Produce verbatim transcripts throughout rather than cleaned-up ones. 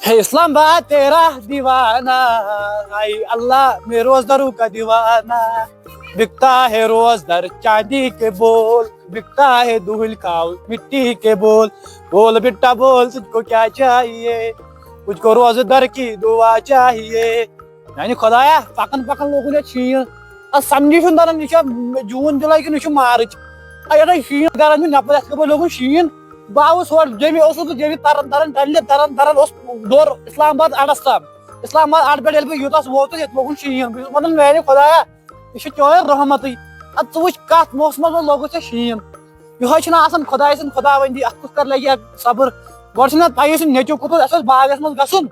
ہے اسلام آباد تیرا دیوانہ، ہائی اللہ میں روزدروں کا دیوانہ، بکتا ہے روزدر چاندی کے بول، بکتا ہے دھول کاؤ مٹی کے بول، بول بیٹا بول، تجھ کو کیا چاہیے؟ مجھ کو روزدر کی دعا چاہیے۔ یعنی خدایا، پکان پکان لوگُن یتھ شیٖن۔ اتھ سمجھی چھُنہٕ تران، یہِ چھا جوٗن جُلاے کِنہٕ یہِ چھُ مارٕچ؟ آ، یتھ ہے شیٖن کران چھُ، مےٚ پتہٕ یتھ کپٲرۍ لوگُن شیٖن؟ بہٕ آوُس ہورٕ جیٚمہِ، اوسُس بہٕ جیٚمہِ تران تران، ڈلہِ تران تران اوس دورٕ اسلام آباد اڈس تام۔ اسلام آباد اڈٕ پٮ۪ٹھ ییٚلہِ بہٕ یوٚتس ووتُس، ییٚتہِ لوگُن شیٖن۔ بہٕ چھُس ونان، میانہِ خدایا، یہِ چھُ چٲنۍ رحمتٕے۔ ادٕ ژٕ وٕچھ، کتھ موسمس منٛز لوگُتھ ژےٚ شیٖن؟ یِہوٚے چھُنہٕ آسان خۄداے سٕنٛز خۄداوندی، اَتھ کُس کَرِ لَگہِ ہا صبر؟ گۄڈٕ چھُنہٕ اَتھ پَیی، یُس نیٚچوٗ کوٚت اوس، اَسہِ اوس باغَس منٛز گژھُن۔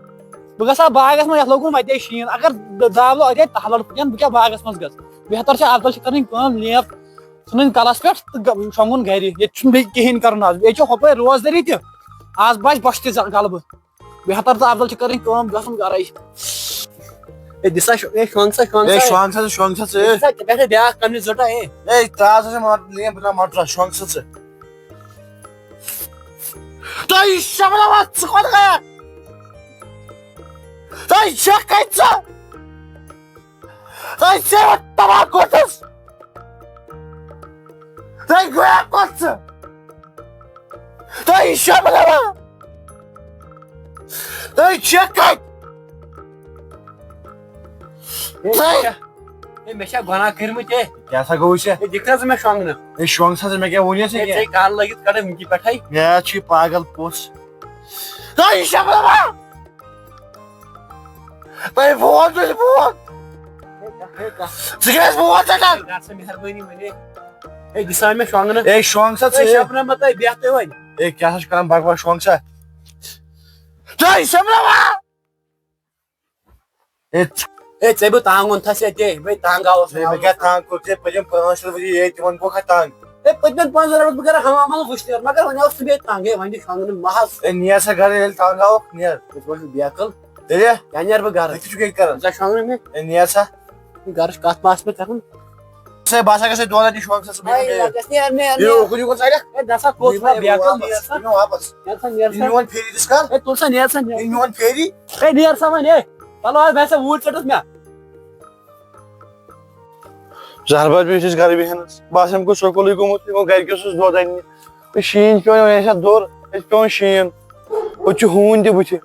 بہٕ گژھٕ ہا باغَس منٛز، یَتھ لوگُن وَتے شیٖن۔ اگر داولہٕ اَتے تَلَڑ پھٕٹن، بہٕ کیٛاہ باغَس منٛز گژھٕ؟ بہتر چھِ اَفضل چھِ کَرٕنۍ کٲم، لیب ژھٕنٕنۍ کَلَس پٮ۪ٹھ تہٕ گہ-، شۄنٛگُن گَرِ۔ ییٚتہِ چھُنہٕ بیٚیہِ کِہیٖنۍ کَرُن آز۔ ییٚتہِ چھُ ہُپٲرۍ روزدٔری تہِ، آز باسہِ بۄچھِ تہِ زَ-، غلبہٕ۔ بہتر تہٕ افضل چھِ کَرٕنۍ کٲم، گژھُن گرے۔ اے، دِسا شو-، اے، شۄنٛگ سا، شۄنٛگ اے، سا۔ شۄنٛگ سا، شۄنٛگ سا ژٕ۔ دِسا، ژٕ پٮ۪ٹھٕ بیٛاکھ کَمنہِ زٔٹا، اے۔ اے، ترٛاو سا ژٕ مَٹر، یہِ بہٕ ترٛاو مَٹر، شۄنٛگ سا ژٕ۔ تۄہہِ شبنمس ژٕ کوٚت گٔیَکھ؟ تۄہہِ چھےٚ کَتہِ ژٕ؟ تۄہہِ چھےٚ تباہ کوٚرمُت۔ تۄہہِ گویا کۄس ژٕ؟ تۄہہِ شبنما؟ تۄہہِ چھےٚ کَتہِ؟ ہے، مےٚ چھا، ہے، مےٚ چھا گۄناہ کٔرمٕتۍ، ہے؟ کیٛاہ سا گوٚو ژےٚ؟ ہے، دِکھ نا ژٕ مےٚ شۄنٛگنہٕ۔ ہے، شۄنٛگ سا ژٕ، مےٚ کیٛاہ ووٚن ژےٚ ہے، کیٛاہ؟ ژےٚ کَن لٲگِتھ کَڑٕ وٕنکہِ پٮ۪ٹھَے۔ ہے، ژٕ چھُے پاگل پوٚژھ۔ تۄہہِ شبنما؟ تۄہہِ بوز، تۄہہِ بوز۔ ژٕ کیٛازِ بوز ژٕ کَر؟ کر سا مہربٲنی وۄنۍ۔ ہے، دِسان مےٚ شۄنٛگنہٕ۔ ہے، شۄنٛگ سا ہے، ژٕ۔ شبنم، تۄہہِ بیٚہتٕے وۄنۍ۔ ہے، کیٛاہ سا چھُ کران بکواس، شۄنٛگ سا۔ تۄہہِ شبنم۔ ہے، ہے، ژےٚ بہٕ تانٛگ ووٚنتھس ییٚتہِ، ہے، بہٕ تنٛگ آوُس۔ ہے، مےٚ کیٛاہ تنٛگ کوٚر ژےٚ؟ پٔتِم پانٛژھ شےٚ ؤری ییٚتہِ تِمن گوٚو کھا تنٛگ؟ ہے، پٔتمٮ۪ن پانٛژن رٮ۪تن بہٕ کرٕ ہاوان مطلب وٕچھتہٕ، مگر وۄنۍ آوُس ژٕ بیٚیہِ تنٛگ، ہے، وۄنۍ دِ شۄنٛگنہٕ محض۔ ہے، نیر سا گرٕ، ییٚلہِ تنٛگ آوُکھ، نیر۔ یِتھ پٲٹھۍ چھُکھ بیقل۔ تیٚلہِ؟ کیٛاہ نیر بہٕ گرٕ؟ ژٕ کیٛاہ چھُکھ ییٚتہِ کران؟ ژٕ شۄنٛگنہٕ مےٚ۔ ہے، نیر سا۔ گرٕچ کتھ ما آسہٕ مےٚ کران؟ ہے، بہٕ ہسا گژھٕ دۄن لٹہِ شۄنٛگ سا ژٕ ہے، بیٚیہِ۔ لگس نیر، نیر، ہے، نیر۔ اُکُن یُکُن ژٕ اَلہِ۔ ہے، نسا کوٚت یہِ ما بیقل، واپس، نیر سا۔ یہِ ما واپس۔ نیر سا، نیر سا۔ یہِ میون پھیری دِس کر۔ ہے، تُل سا، نیر سا، نیر۔ یہِ میون پھیری۔ ہے، نیر سا وۄنۍ، ہے۔ چلو حظ، بہٕ ہسا اوٗرۍ ژٔٹٕس مےٚ۔ زہر باد بیٚیہِ چھِ أسۍ گرٕ بیٚہنَس۔ باسان گوٚو سکوٗلٕے گوٚمُت، یِمو گرِکیو سوٗز دۄد اَننہِ۔ تہٕ شیٖن چھُ پٮ۪وان، وۄنۍ آسہِ ہا دوٚر، اَسہِ چھُ پٮ۪وان شیٖن۔ ہُتہِ چھُ ہوٗنۍ تہِ بٕتھِ۔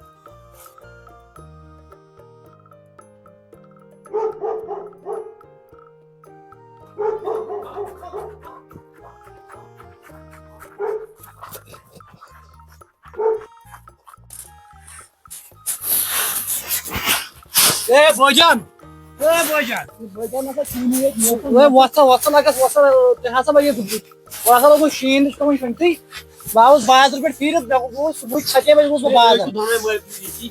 اے بٲجان، اے بٲجان۔ اے بٲجان ہسا چھُے نہٕ ییٚتہِ۔ اے وۄتھ سا، وۄتھ سا لگس، وۄتھ سا، تۄہہِ ہسا لگہِ، وۄتھ سا لوگُن شیٖن، تہِ چھُ وۄنۍ شۄنٛگتھٕے۔ بہٕ آوُس بازرٕ پٮ۪ٹھ پھیٖرِتھ، مےٚ گوٚو صُبحٕچ سَتے بجہِ گوٚوُس بہٕ بازر۔ تُہۍ دۄنوَے مٲلۍ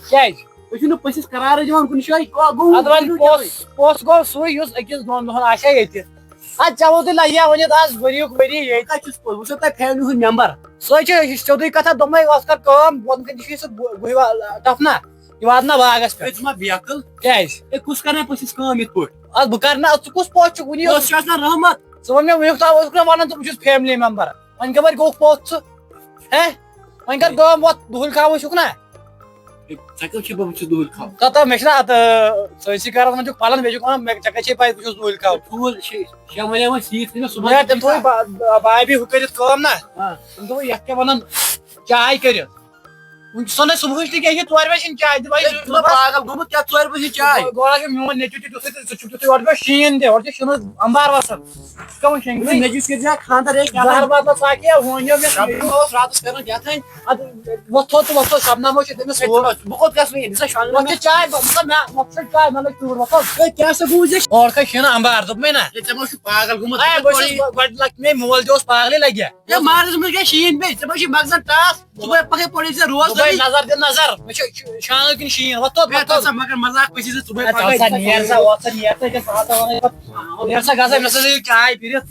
کیٛازِ؟ تُہۍ چھِو نہٕ پٔژھِس قرارٕے دِوان کُنہِ جایہِ۔ کیٛاہ گوٚو؟ اَدٕ وۄنۍ پوٚژھ، پوٚژھ گوٚو سُے، یُس أکِس دۄن دۄہَن آسہِ ہا ییٚتہِ۔ اَدٕ ژےٚ ووتُے لَگہِ ہا وۄنۍ یَتھ آز ؤریُک ؤری ییٚتہِ۔ بہٕ کَتہِ چھُس پوٚز؟ بہٕ وٕچھو تۄہہِ فیملی ہُنٛد مٮ۪مبر۔ سُے چھُ، یہِ چھِ سیوٚدُے کَتھا، دوٚپمَے اوس کَر کٲم، بۄن کَنہِ چھُ یہِ سُہ گُہہِ وا-، ٹَپھ نا، یہِ واتناو باغَس پٮ۪ٹھ۔ ہے، ژٕ ما بیقل؟ کیٛازِ؟ ہے، کُس کَرِ پٔژھِس کٲم یِتھ پٲٹھۍ؟ اَدٕ بہٕ کَرٕ نا، ژٕ کُس پوٚژھ چھُکھ وٕنہِ؟ پوٚژھ چھُ آسان رحمت۔ ژٕ وَن مےٚ وٕنیُک تام اوسُکھ نا وَنان، ژٕ، بہٕ چھُس فیملی مٮ۪مبر۔ وۄنۍ کَپٲرۍ گوٚوُکھ پوٚژھ ژٕ؟ ہے، وۄنۍ کَر کٲم، وۄتھ، دُہُل کھاوٕ چھُکھ نا؟ ہے، ژےٚ کَتھ چھِ پَے بہٕ چھُس دُہُل کھاوٕ؟ ژےٚ تہٕ مےٚ چھِنہ اَتھ، آ، سٲنۍسٕے گَرَس منٛز چھُکھ پَلان، مےٚ چھُکھ وَنان، مےٚ، ژےٚ کَتہِ چھے پَے بہٕ چھُس دُہُل کھاوٕ؟ ٹھوٗل شےٚ، شےٚ وَنے وۄنۍ سیٖکھ ژٕ مےٚ صُبحَس۔ مےٚ تٔمۍ تھوٚو با-، با-، بابی ہُہ کٔرِتھ کٲم نا۔ آ۔ تٔمۍ دوٚپ، یَتھ کیٛاہ وَنان، چاے کٔرِتھ۔ وُنہِ چھُ سۄ نَے صُبحٕچ تہِ کینٛہہ، یہِ ژورِ بَجہِ ہِنٛدۍ چاے دِ وۄنۍ ہے، ژٕ ما پاگل گوٚمُت کیٛاہ ژورِ بَجہِ ہِنٛدۍ چاے؟ گۄ-، گۄڈٕ اگر میون نیٚچوٗ تہِ تیُتھُے تہٕ ژٕ چھُکھ تیُتھُے، اورٕ چھُ شیٖن تہِ، اورٕ چھُ شِنہٕ اَمبار وَسان۔ ژٕ کَمَن شۄنٛگہِ؟ أمِس نیٚچوِس کٔرۍ زِ ہا خانٛدر، ہے، کیٛاہ زَہر تام؟ بَتہٕ ژاکہِ ہا، وۄنۍ یہِ مےٚ شبنم اوس راتَس کران کیٛاہ تام۔ اَدٕ وۄتھ تھوٚد تہٕ وۄتھ تھوٚد، شبنم اوس ییٚتہِ أمِس ہے، سُہ۔ بہٕ کوٚت گژھٕ وۄنۍ؟ یہِ دِسا شۄنٛگنہٕ وۄتھ مےٚ۔ ژےٚ چاے، بہٕ، بہٕ، مےٚ، وۄتھ ژےٚ چاے، مےٚ لٔج تۭر، وۄتھ تھوٚد۔ ہے، کیٛاہ سا گوٚو ژےٚ؟ اورٕ کھَے شِنہٕ اَمبار، دوٚپمَے نا۔ ہے، ژےٚ ما چھُکھ پاگل گوٚمُت؟ ہے، بہٕ چھُس گۄ-، گۄڈٕ لَگ-، مے مول تہِ اوس پاگلٕے لَگہِ۔ ہے، مارس منٛز گٔے شیٖن بیٚیہِ، ژےٚ ما چھُے مغزن ٹاس؟ صُبحٲے پَکھے پوٚرُے ژےٚ روز دوٚپمَے لٲگِتھ۔ نظر دِ نظر، مےٚ چھُ شانو کِنۍ شیٖن، وۄتھ توٚت، ہے، وۄتھ توٚت۔ تَتھ سا مگر مزاق پٔزی زِ صُبحٲے ہے، پَکھے۔ ژَل سا، نیر سا، وۄتھ سا، نیر سا، ییٚکیٛاہ سہل تھاوان ہے پَتہٕ۔ نیر سا، گژھ سا، مےٚ سا یہِ چاے پھِرِتھ۔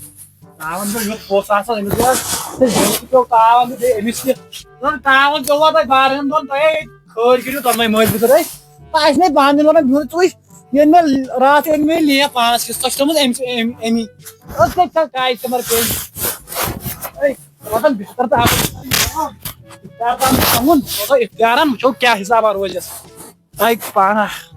ترٛاوان چھُ یُتھ پوٚژھ آسان أمِس گوٚو، تہٕ ییٚمِس تہِ پیوٚو تاوان تہٕ بیٚیہِ أمِس تہِ۔ نہ، تاوان پیوٚوا تۄہہِ بارہَن دۄہَن، تۄہہِ ہے خٲرۍ کٔرِو تۄہہِ مٲلۍ پِتُر ہے۔ تۄہہِ آسہِ نہٕ پانہٕ ؤنۍ وَنان بِہُن ژٕ وٕچھ، ییٚلہِ مےٚ راتھ أنۍ مےٚ لیب پانَس کِژھ، سۄ چھِ تھٲومٕژ أمۍ، أمۍ، أمی۔ ٲس نہٕ کانٛہہ کاے تِمَن پیٚیہِ۔ ہے، روزان بہتر تہٕ اَصٕل۔ افطار تام تھاوُن، روزو افطارن، وٕچھو کیٛاہ حسابہ روزٮ۪س۔ اَے پانہ۔